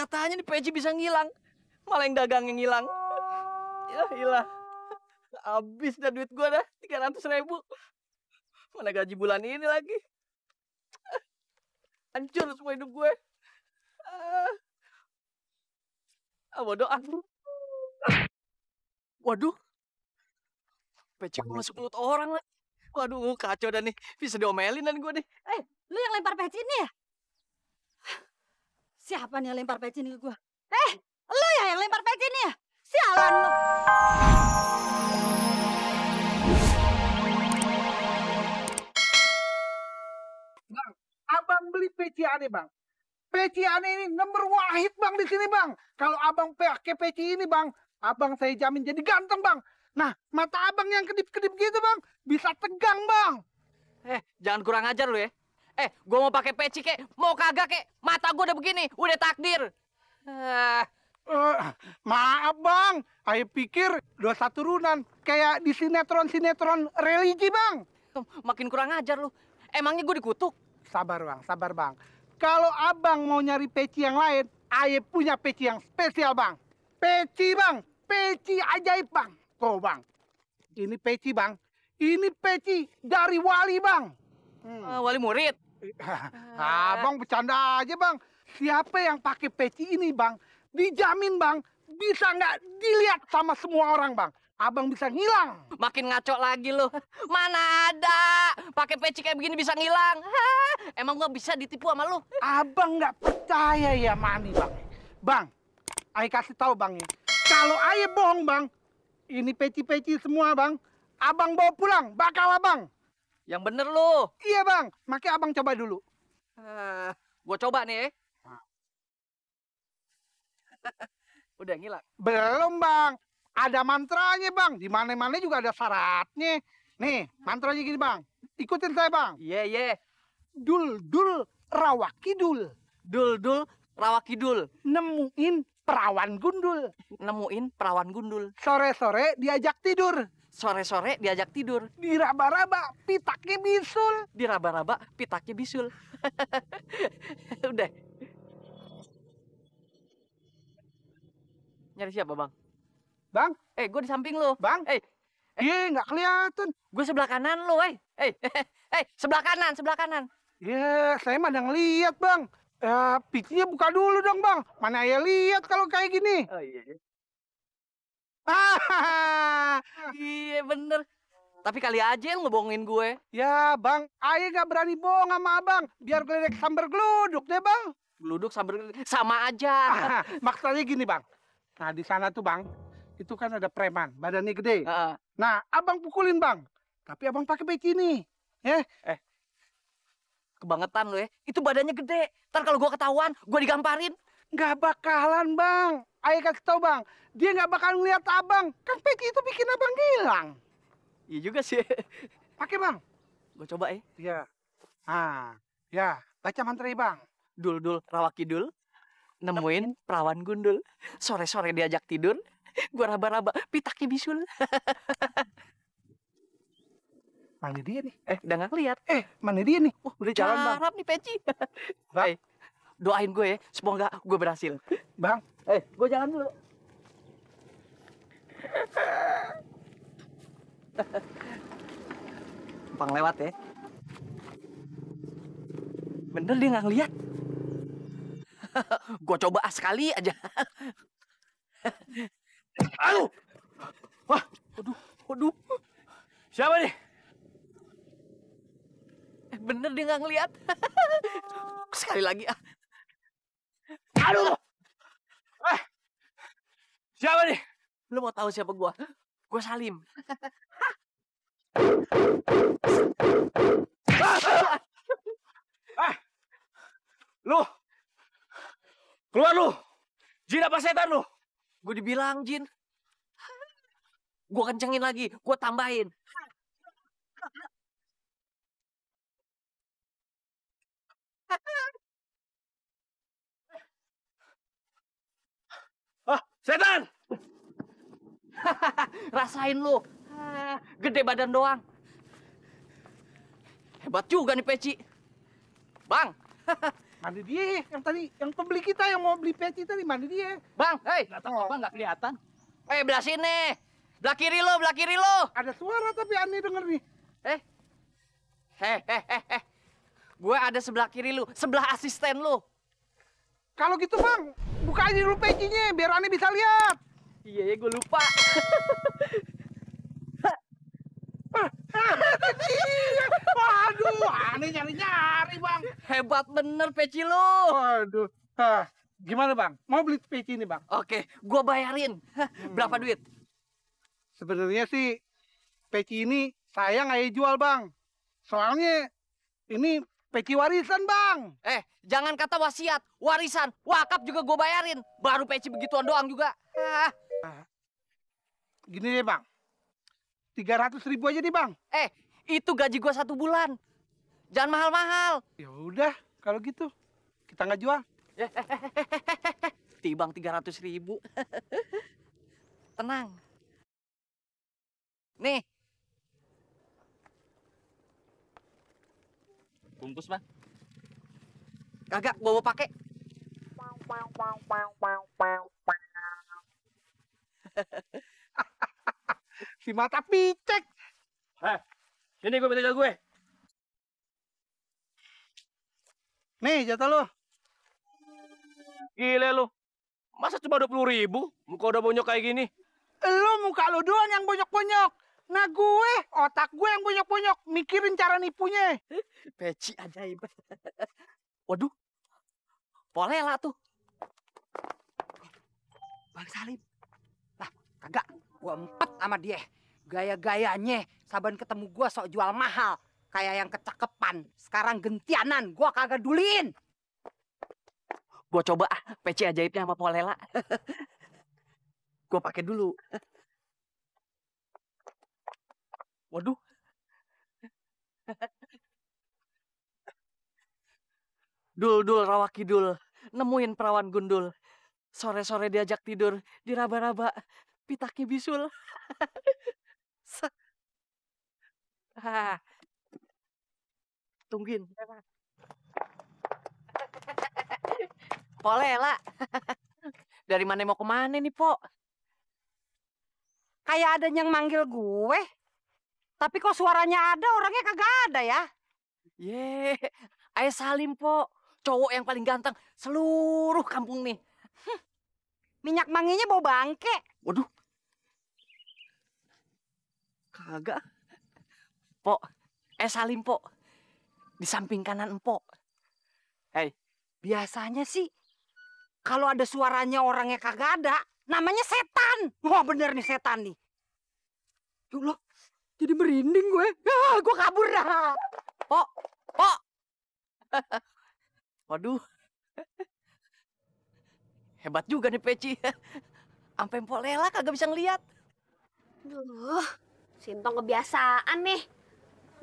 Katanya nih peci bisa ngilang. Malah yang dagang yang ngilang. Ya ilah. Habis dah duit gua dah 300.000. Mana gaji bulan ini lagi. Hancur semua hidup gue. Bodoh ah. Waduh. Peci gue masuk mulut orang lagi. Waduh, kacau dah nih. Bisa diomelin dan gue nih. Lu yang lempar peci ini ya? Siapa nih yang lempar peci ini ke gua? Lu ya yang lempar peci ini ya? Sialan lu. Bang, abang beli peci aneh, Bang. Peci aneh ini nomor wahid, Bang, di sini, Bang. Kalau abang pakai peci ini, Bang, abang saya jamin jadi ganteng, Bang. Nah, mata abang yang kedip-kedip gitu, Bang, bisa tegang, Bang. Jangan kurang ajar lu ya. Gue mau pakai peci kek, mau kagak kek, mata gue udah begini, udah takdir. Maaf, Bang. Saya pikir dosa turunan. Kayak di sinetron-sinetron religi, Bang. Makin kurang ajar lu. Emangnya gue dikutuk? Sabar, Bang. Sabar, Bang. Kalau abang mau nyari peci yang lain, saya punya peci yang spesial, Bang. Peci, Bang. Peci ajaib, Bang. Tuh, Bang. Ini peci, Bang. Ini peci dari wali, Bang. Wali murid. Abang bercanda aja, Bang. Siapa yang pakai peci ini, Bang, dijamin, Bang, bisa nggak dilihat sama semua orang, Bang. Abang bisa ngilang. Makin ngaco lagi lu. Mana ada pakai peci kayak begini bisa ngilang. Emang gua bisa ditipu sama lu? Abang nggak percaya ya mani, Bang. Bang, saya kasih tahu, Bang, ya. Kalau saya bohong, Bang, ini peci-peci semua, Bang, abang bawa pulang, bakal abang. Yang bener lu. Iya, Bang. Makanya abang coba dulu. Gua coba nih. Udah ngilang. Belum, Bang. Ada mantranya, Bang. Di mana-mana juga ada syaratnya. Nih, mantranya gini, Bang. Ikutin saya, Bang. Iya. Dul, dul, rawa kidul. Dul, rawa kidul. Nemuin perawan gundul. Nemuin perawan gundul. Sore-sore diajak tidur. Sore-sore diajak tidur. Diraba-raba, pitaknya bisul. Diraba-raba, pitaknya bisul. Udah. Nyari siapa, Bang? Bang? Gue di samping lu. Bang? Iya, nggak kelihatan. Gue sebelah kanan lu, sebelah kanan. Ya, saya mah udah ngeliat, Bang. Picinya buka dulu dong, Bang. Mana ya lihat kalau kayak gini. Oh iya. Iya bener. Tapi kali aja lu ngebohongin gue. Ya, Bang. Ayah nggak berani bohong sama Abang. Biar geledek sambar geluduk deh, Bang. Geluduk sambar sama aja. Maksudnya gini, Bang. Nah, di sana tuh, Bang. Itu kan ada preman, badannya gede. Nah, abang pukulin, Bang. Tapi abang pakai peci nih. Kebangetan lu ya. Itu badannya gede. Ntar kalau gua ketahuan, gua digamparin. Nggak bakalan, Bang. Ayo kasih tau, Bang. Dia nggak bakalan ngeliat abang. Kan peci itu bikin abang hilang. Iya juga sih. Pakai, Bang. Gua coba ya. Iya. Ya. Baca mantra, Bang. Dul, rawa kidul. Nemuin perawan gundul. Sore-sore diajak tidur. Gua raba-raba, pitaknya bisul. Mana dia nih? Udah nggak lihat. Mana dia nih? Udah jalan, Bang. Carap nih peci. Bang. Doain gue ya, semoga gue berhasil. Bang. Gue jalan dulu. Bang lewat ya. Bener dia nggak ngeliat. Gue coba sekali aja. Aduh! Wah, waduh. Siapa nih? Bener dia nggak ngeliat. Sekali lagi ah. Aduh! Siapa nih? Lu mau tahu siapa gua? Gua Salim. Lu! Keluar lu! Jin apa setan lu? Gue dibilang jin. Gue kencengin lagi, gue tambahin. Setan! Rasain lu. Gede badan doang. Hebat juga nih peci. Bang, Mana dia yang tadi, yang pembeli kita yang mau beli peci tadi, mana dia? Bang, hei. Nggak tahu bang, nggak kelihatan. Belah sini. Belah kiri lo, belah kiri lo. Ada suara tapi aneh denger nih. Hehehe. Gue ada sebelah kiri lu, sebelah asisten lu. Kalau gitu bang, buka aja dulu pecinya biar aneh bisa lihat. Iya, gue lupa. Waduh, aneh nyari-nyari bang. Hebat bener peci lu. Waduh, gimana bang? Mau beli peci ini bang? Oke, gue bayarin. Berapa duit? Sebenarnya sih peci ini saya nggak jual bang. Soalnya ini peci warisan bang. Jangan kata wasiat, warisan, wakaf juga gue bayarin. Baru peci begituan doang juga. Gini deh bang, 300.000 aja nih bang. Itu gaji gue 1 bulan. Jangan mahal-mahal. Ya udah, kalau gitu kita nggak jual. Tibang 300.000. Tenang. Nih, Bungkus bang. kagak gue mau pakai. Si mata picek. Sini gue minta gue. Nih jatah lo. Gile lu. Masa cuma 20.000? Muka udah bonyok kayak gini. Lo muka lo doang yang bonyok-bonyok. Nah gue, otak gue yang bonyok-bonyok. Mikirin cara nipunya. Peci ajaib. Waduh, Polela tuh. Bang Salim. Lah, kagak. Gua empet sama dia. Gaya-gayanya saban ketemu gua sok jual mahal. Kayak yang kecekepan. Sekarang gentianan. Gua kagak duliin. Gue coba peci ajaibnya sama Polela. Gue pakai dulu. Waduh. Dul, rawa kidul. Nemuin perawan gundul. Sore-sore diajak tidur. Diraba-raba. Pitaknya bisul. Tungguin. Polela. Dari mana mau kemana nih, Po? Kayak ada yang manggil gue. Tapi kok suaranya ada, orangnya kagak ada ya. Ayah Salim, Po. Cowok yang paling ganteng seluruh kampung nih. Minyak manginya bau bangke. Waduh. Kagak. Po, Salim, Po. Di samping kanan Empok. Biasanya sih, kalau ada suaranya orangnya kagak ada, namanya setan. Wah bener nih setan nih. Ya Allah, jadi merinding gue. Gue kabur dah. Po. Waduh. Hebat juga nih peci. Sampai Empok Lela kagak bisa ngeliat. Duh, Sintong kebiasaan nih.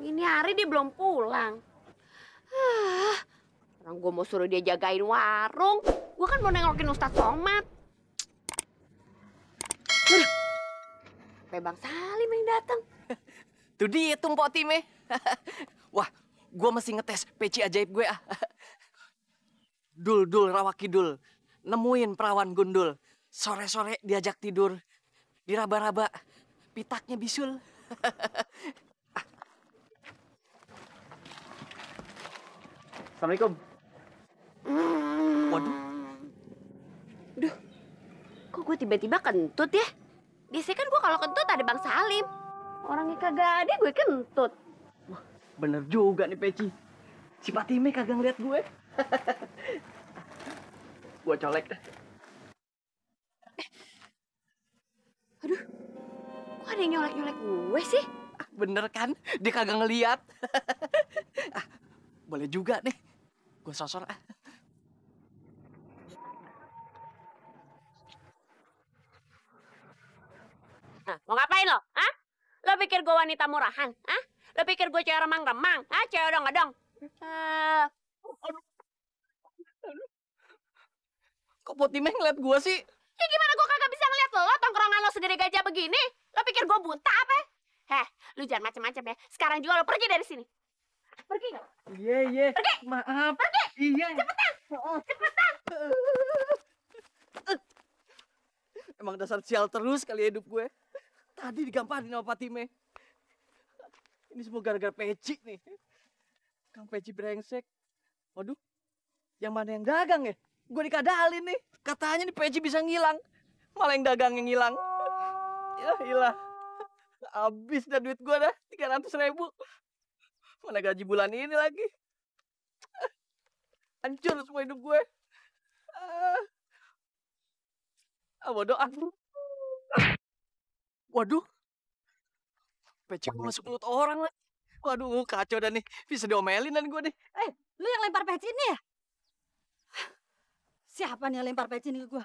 Ini hari dia belum pulang. Orang gue mau suruh dia jagain warung. Gue kan mau nengokin Ustadz Somad. Sampai Bang Salim yang datang. Tuh dia tuh Mpok Time. Wah, gue mesti ngetes peci ajaib gue ah. Dul, rawa kidul. Nemuin perawan gundul. Sore-sore diajak tidur. Diraba-raba. Pitaknya bisul. Assalamualaikum. Waduh. Duh, kok gue tiba-tiba kentut ya? Biasanya kan gue kalau kentut ada Bang Salim. Orangnya kagak ada, gue kentut. Wah, bener juga nih peci. Si Patime kagak ngeliat gue. Gue colek. Aduh, kok ada yang nyolek-nyolek gue sih? Bener kan? Dia kagak ngeliat. Boleh juga nih. Gue sosor ah. Nah, mau ngapain lo? Hah? Lo pikir gue wanita murahan? Hah? Lo pikir gue cewek remang-remang? Hah? Cewek odong-odong? Kok Potime ngeliat gue sih? Ya gimana gue kagak bisa ngeliat lo? Tongkrongan lo segede gajah begini? Lo pikir gue buta apa? Heh, lu jangan macem-macem ya. Sekarang juga lo pergi dari sini. Pergi nggak? Iya. Pergi. Maaf. Pergi. Iya. Cepetan. Emang dasar sial terus kali hidup gue. Tadi digamparin sama Fatime. Ini semua gara-gara Peci nih. Kang Peci brengsek. Waduh, yang mana yang dagang ya? Gue dikadalin nih. Katanya nih Peci bisa ngilang. Malah yang dagang yang ngilang. Ya ilah. Habis dah duit gue dah. 300.000. Mana gaji bulan ini lagi. Hancur semua hidup gue. Bodoh ah. Waduh. Peci gue masuk mulut orang lagi. Waduh, kacau dah nih. Bisa diomelin dan gue nih. Lu yang lempar peci ini ya? Siapa nih yang lempar peci ini ke gua?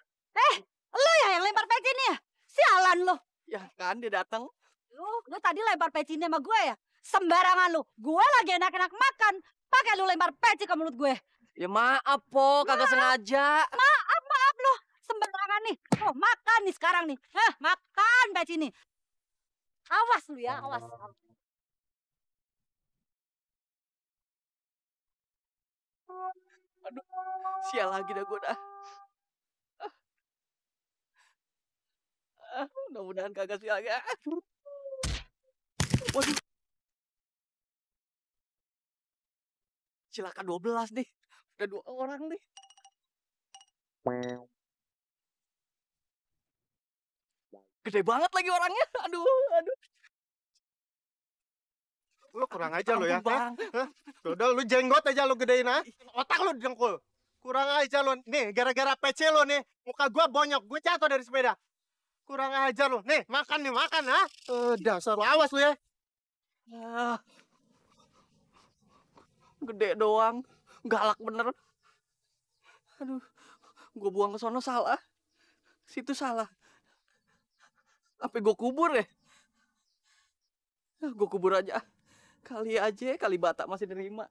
Lu ya yang lempar peci ini ya? Sialan lu. Ya kan dia datang. Lu tadi lempar peci ini sama gue ya? Sembarangan lu. Gue lagi enak-enak makan. Pakai lu lempar peci ke mulut gue. Ya maaf, Po. Kagak sengaja. Maaf lu. Sembarangan nih. Oh, makan nih sekarang nih. Makan peci ini. Awas lu ya, awas. Aduh, sial lagi dah gue dah. Mudah-mudahan kagak sial lagi. Waduh. Silakan 12 nih. Udah 2 orang nih. Gede banget lagi orangnya. Aduh. Lu kurang aja lu ya. Bang. Udah lu jenggot aja lu gedein ah. Otak lu dengkul. Kurang aja lu. Nih gara-gara PC lu nih. Muka gua bonyok. Gue jatuh dari sepeda. Kurang aja lu. Nih makan ah. Dasar lu awas lu ya. Gede doang. Galak bener. Aduh. Gue buang ke sono salah. Situ salah. Apa gue kubur ya? Gue kubur aja. Kali aja, kali Batak masih nerima.